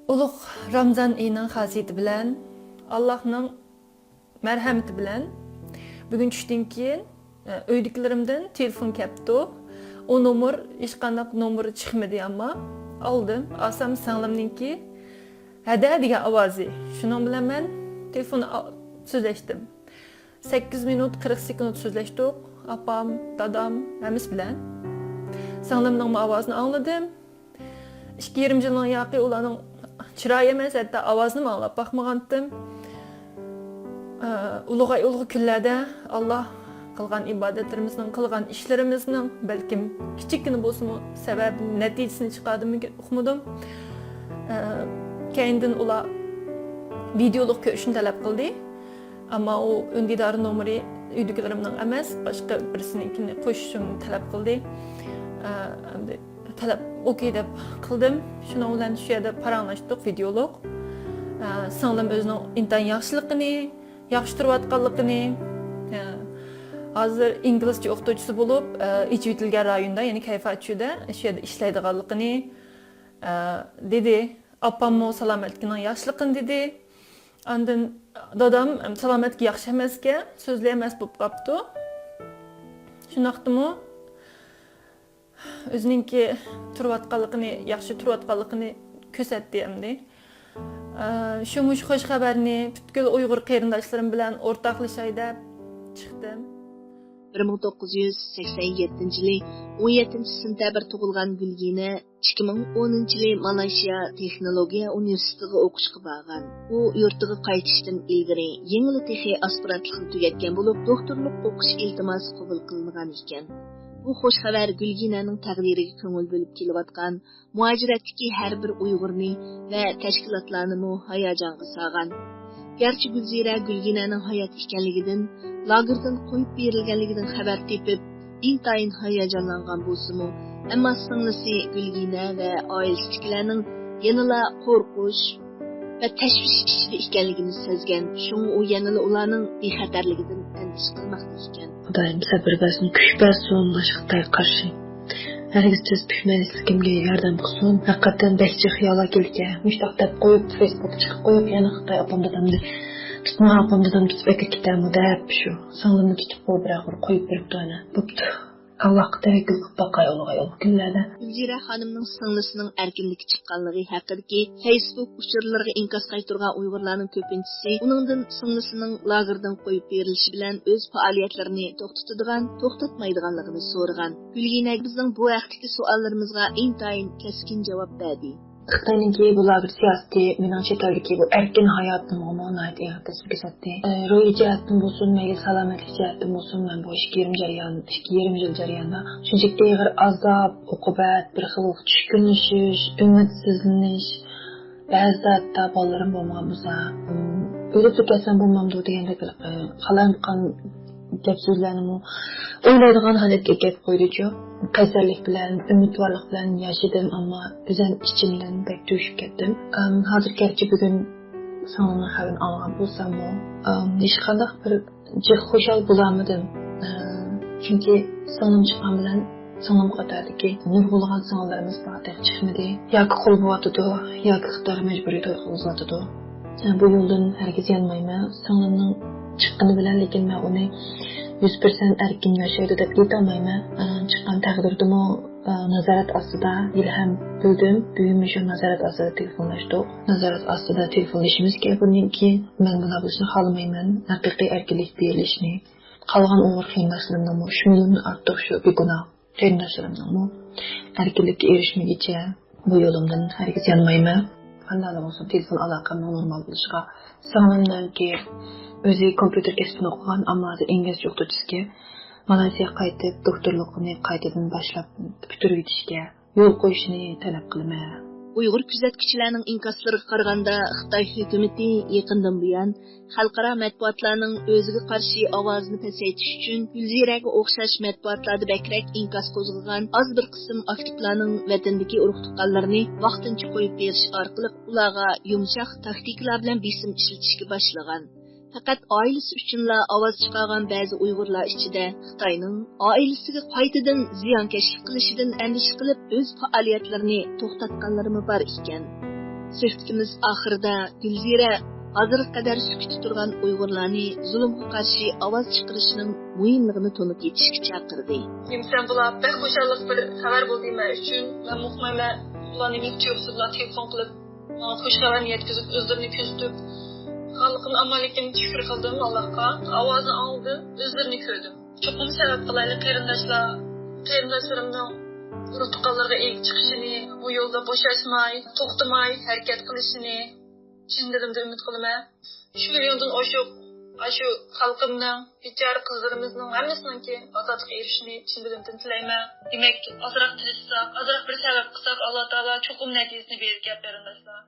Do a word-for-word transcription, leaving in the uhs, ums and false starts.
ئۇلۇغ رامزان ئېيىنىڭ خاسىيىتى بىلەن، ئاللاھنىڭ مەرھەمىتى بىلەن بۈگۈن چۈشتىن كېيىن، ئە، ئۆيدىكىلىرىمدىن تېلېفون كەپتۇ. ئۇ نومۇر، ھېچقانداق نومۇر چىقمىدى، ئەمما ئالدىم. ئالسام سىڭلىمنىڭكى ھەدە دېگەن ئاۋازى. شۇنىڭ بىلەن مەن تېلېفون ئا-، سۆزلەشتىم. سەككىز مىنۇت، قىرىق سېكۇنت سۆزلەشتۇق. ئاپام، دادام، ھەممىسى بىلەن. سىڭلىمنىڭمۇ ئاۋازىنى ئاڭلىدىم. ئىككى يېرىم يىلنىڭ ياقى ئۇلارنىڭ چىرايى ئەمەس، ھەتتا ئاۋازىنىمۇ ئاڭلاپ باقمىغانتىم. ئە، ئۇلۇغ ئاي، ئۇلۇغ كۈنلەردە ئاللا قىلغان ئىبادەتلىرىمىزنىڭ، قىلغان ئىشلىرىمىزنىڭ بەلكىم كىچىككىنە بولسىمۇ سەۋەب، نەتىجىسىنى چىقاردىمىكىن ئۇقمىدىم. ئە، كەينىدىن ئۇلار ۋىدېئولۇق كۆرۈشنى تەلەپ قىلدى. ئەمما ئۇ ئۈندىدار نومۇرى ئۆيدىكىلىرىمنىڭ ئەمەس، باشقا بىرسىنىڭكىنى قوشۇشۇمنى تەلەپ قىلدى. ئە، ئەمدى تەلەپ ئوكەي دەپ قىلدىم. شۇنىڭ بىلەن شۇ يەردە پاراڭلاشتۇق ۋىدېئولۇق. ئە، سىڭلىم ئۆزىنىڭ ئىنتايىن ياخشىلىقىنى، ياخشى تۇرۇۋاتقانلىقىنى، ئە، ھازىر ئىنگلىزچە ئوقۇتقۇچىسى بولۇپ، ئە، ئېچىۋېتىلگەن رايوندا، يەنى كەيفاچۈدە، شۇ يەردە ئىشلەيدىغانلىقىنى، ئە، دېدى. ئاپاممۇ سالامەتلىكىنىڭ ياخشىلىقىنى دېدى. ئاندىن دادام، ئەم، سالامەتلىكى ياخشى ئەمەسكەن، سۆزلىيەلمەس بولۇپ قاپتۇ. شۇنداقتىمۇ ئۆزىنىڭكى تۇرۇۋاتقانلىقىنى، ياخشى تۇرۇۋاتقانلىقىنى كۆرسەتتى ئەمدى. ئە، شۇ مۇشۇ خۇش خەۋەرنى پۈتكۈل ئۇيغۇر قېرىنداشلىرىم بىلەن ئورتاقلىشاي دەپ چىقتىم. بىر مىڭ توققۇز يۈز سەكسەن يەتتىنچى يىلى ئون يەتتىنچى سېنتەبىر تۇغۇلغان گۈلگىنە ئىككى مىڭ ئونىنچى يىلى مالايشىيا تېخنولوگىيە ئۇنىۋېرسىتېتىغا ئوقۇشقا بارغان. ئۇ يۇرتىغا قايتىشتىن ئىلگىرى يېڭىلا تېخى ئاسپىرانتلىقنى تۈگەتكەن بولۇپ، دوكتورلۇق ئوقۇش ئىلتىماسى قوبۇل قىلىنغان ئىكەن. بۇ خۇش خەۋەر گۈلگىنەنىڭ تەقدىرىگە كۆڭۈل بۆلۈپ كېلىۋاتقان مۇھاجىرەتتىكى ھەر بىر ئۇيغۇرنى ۋە تەشكىلاتلارنىمۇ ھاياجانغا سالغان. گەرچە گۈلزىرە گۈلگىنەنىڭ ھايات ئىكەنلىكىدىن، لاگېردىن قويۇپ بېرىلگەنلىكىدىن خەۋەر تېپىپ، ئىنتايىن ھاياجانلانغان بولسىمۇ، ئەمما سىڭلىسى گۈلگىنە ۋە ئائىلىسىدىكىلەرنىڭ يەنىلا قورقۇش ۋە تەشۋىش ئىچىدە ئىكەنلىكىنى سەزگەن. شۇڭا ئۇ يەنىلا ئۇلارنىڭ بىخەتەرلىكىدىن ئەندىشە قىلماقتا ئىكەن. خۇدايىم سەبرى بەرسۇن، كۈچ بەرسۇن مۇشۇ خىتايغا قارشى. ھەرگىز تېز پۈكمەيلىسىلىكىمگە ياردەم قىلسۇن. ھەقىقەتەن بەك جىق خىياللار كېلىدىكەن. مۇشۇنداق دەپ قويۇپ، فېيسبۇكقا چىقىپ قويۇپ، يەنە خىتاي ئاپام دادامنى تۇتما، ئاپام دادام تۇتۇپ ئەكىرىپ كېتەرمۇ دەپ، شۇ سىڭلىمنى تۇتۇپ قويۇپ، بىر قۇر قويۇپ بېرىپتۇ ئەنە. بوپتۇ. ئاللاھقا تەۋەككۈل قىلىپ باقاي ئۇلۇغ ئاي ئۇلۇغ كۈنلەردە. گۈلزىرە خانىمنىڭ سىڭلىسىنىڭ ئەركىنلىككە چىققانلىقى ھەققىدىكى فېيسبۇك ئۇچۇرلىرىغا ئىنكاس قايتۇرغان ئۇيغۇرلارنىڭ كۆپىنچىسى ئۇنىڭدىن سىڭلىسىنىڭ لاگېردىن قويۇپ بېرىلىشى بىلەن ئۆز پائالىيەتلىرىنى توختىتىدىغان، توختاتمايدىغانلىقىنى سورىغان. گۈلگىنە بىزنىڭ بۇ ھەقتىكى سوئاللىرىمىزغا ئىنتايىن كەسكىن جاۋاب بەردى. خىتاينىڭكى بۇ لاگېر سىياسىتى مېنىڭ چەت ئەلدىكى بۇ ئەركىن ھاياتىمغىمۇ ناھايىتى ئېغىر تەسىر كۆرسەتتى. ئە، روھىي جەھەتتىن بولسۇن، مەيلى سالامەتلىك جەھەتتىن بولسۇن، مەن بۇ ئىككى يېرىم جەريان، ئىككى يېرىم يىل جەريانىدا شۇنچىلىك ئېغىر ئازاب، ئوقۇبەت، بىر خىل چۈشكۈنلىشىش، ئۈمىدسىزلىنىش، بەزىدە ھەتتا بالىلىرىم بولمىغان بولسا، ئىم، ئۆلۈپلا كەتسەم بولمامدۇ دېگەندەك، ئە، قالايمىقان گەپ سۆزلەرنىمۇ ئويلايدىغان ھالەتكە ئەكەپ قويدىچۇ. قەيسەرلىك بىلەن، ئۈمىدۋارلىق بىلەن ياشىدىم، ئەمما ئۆزەم ئىچىمدىن بەك تۈگىشىپ كەتتىم. ئەم، ھازىر گەرچە بۈگۈن سىڭلىمنىڭ خەۋىرىنى ئاڭلىغان بولساممۇ، ئەم، ھېچقانداق بىر جىق خۇشال بولالمىدىم. ئە، چۈنكى سىڭلىم چىققان بىلەن سىڭلىم قاتارىدىكى نۇرغۇنلىغان سىڭىللىرىمىز بار، تېخى چىقمىدى. ياكى قۇل بولۇۋاتىدۇ، ياكى خىتايغا مەجبۇرىي توي قىلغۇزۇۋاتىدۇ. ئە، بۇ يولدىن ھەرگىز يانمايمەن. سىڭلىمنىڭ چىققىنى بىلەن، لېكىن مەن ئۇنى يۈز پىرسەنت ئەركىن ياشايدۇ دەپ ئېيتالمايمەن. ئە، چىققان تەقدىردىمۇ، ئە، نازارەت ئاستىدا، ھېلىھەم بىلدىم، بۈگۈنمۇ شۇ نازارەت ئاستىدا تېلېفونلاشتۇق. نازارەت ئاستىدا تېلېفونلىشىمىز كېرەك بۇندىن كېيىن. مەن بۇنداق بولۇشىنى خالىمايمەن. ھەقىقىي ئەركىنلىك بېرىلىشىنى. قالغان ئۇيغۇر قېرىنداشلىرىمنىڭمۇ شۇ مېنىڭدىن ئارتۇق شۇ بىگۇناھ قېرىنداشلىرىمنىڭمۇ ئەركىنلىككە ئېرىشمىگىچە بۇ يولۇمدىن ھەرگىز يانمايمەن. قانداقلا بولسۇن، تېلېفون ئالاقەمنىڭ نورمال بولۇشىغا، سىڭلىمنىڭكى ئۆزى كومپيۇتېر كەسپىنى ئوقۇغان، ئەمما ھازىر ئىنگلىزچە ئوقۇتقۇچىسىكەن. مالايسىياغا قايتىپ، دوكتورلۇقىنى قايتىدىن باشلاپ پۈتتۈرۈۋېتىشكە يول قويۇشىنى تەلەپ قىلىمەن. ئۇيغۇر كۆزەتكۈچىلەرنىڭ ئىنكاسلىرىغا قارىغاندا، خىتاي ھۆكۈمىتى يېقىندىن بۇيان خەلقئارا مەتبۇئاتلارنىڭ ئۆزىگە قارشى ئاۋازىنى پەسەيتىش ئۈچۈن، گۈلزىرەگە ئوخشاش مەتبۇئاتلاردا بەكرەك ئىنكاس قوزغىغان ئاز بىر قىسىم ئاكتىپلارنىڭ ۋەتەندىكى ئۇرۇق-تۇغقانلىرىنى ۋاقتىنچە قويۇپ بېرىش ئارقىلىق، ئۇلارغا يۇمشاق تاكتىكىلار بىلەن بېسىم ئىشلىتىشكە باشلىغان. پەقەت ئائىلىسى ئۈچۈنلا ئاۋاز چىقارغان بەزى ئۇيغۇرلار ئىچىدە خىتاينىڭ ئائىلىسىگە قايتىدىن زىيانكەشلىك قىلىشىدىن ئەندىشە قىلىپ، ئۆز پائالىيەتلىرىنى توختاتقانلىرىمۇ بار ئىكەن. سۆھبىتىمىز ئاخىرىدا گۈلزىرە ھازىرغا قەدەر سۈكۈتتە تۇرغان ئۇيغۇرلارنى زۇلۇمغا قارشى ئاۋاز چىقىرىشنىڭ مۇھىملىقىنى تونۇپ يېتىشكە چاقىردى. نېمىسەن بۇلار؟ بەك خۇشاللىق بىر خەۋەر بولدى مەن ئۈچۈن. مەن ئۇقمايمەن، ئۇلار نېمە ئۇچۇر يوقسۇن، بۇلار تېلېفون قىلىپ ماڭا خۇش خەۋەرنى يەتكۈزۈپ، ئۆزلىرىنى كۆزىتىپ، خانلىقىنى ئامانلىقىنى شۈكۈر قىلدىم ئاللاھقا. ئاۋازىنى ئاڭلىدىم، ئۆزلىرىنى كۆردۈم. چوقۇم سەۋەب قىلايلى قېرىنداشلار، قېرىنداشلىرىمنىڭ ئۇرۇق تۇغقانلىرىغا ئىگە چىقىشىنى، بۇ يولدا بوشاشماي، توختىماي ھەرىكەت قىلىشىنى چىن دىلىمدىن ئۈمىد قىلىمەن. شۇ مىليوندىن ئوشۇق ئاشۇ خەلقىمنىڭ، بىچارە قىزلىرىمىزنىڭ ھەممىسىنىڭكى ئازادلىققا ئېرىشىشىنى چىن دىلىمدىن تىلەيمەن. دېمەك، ئازراق تىرىشساق، ئازراق بىر سەۋەب قىلساق، ئاللا تائالا چوقۇم نەتىجىسىنى بېرىدىكەن قېرىنداشلار.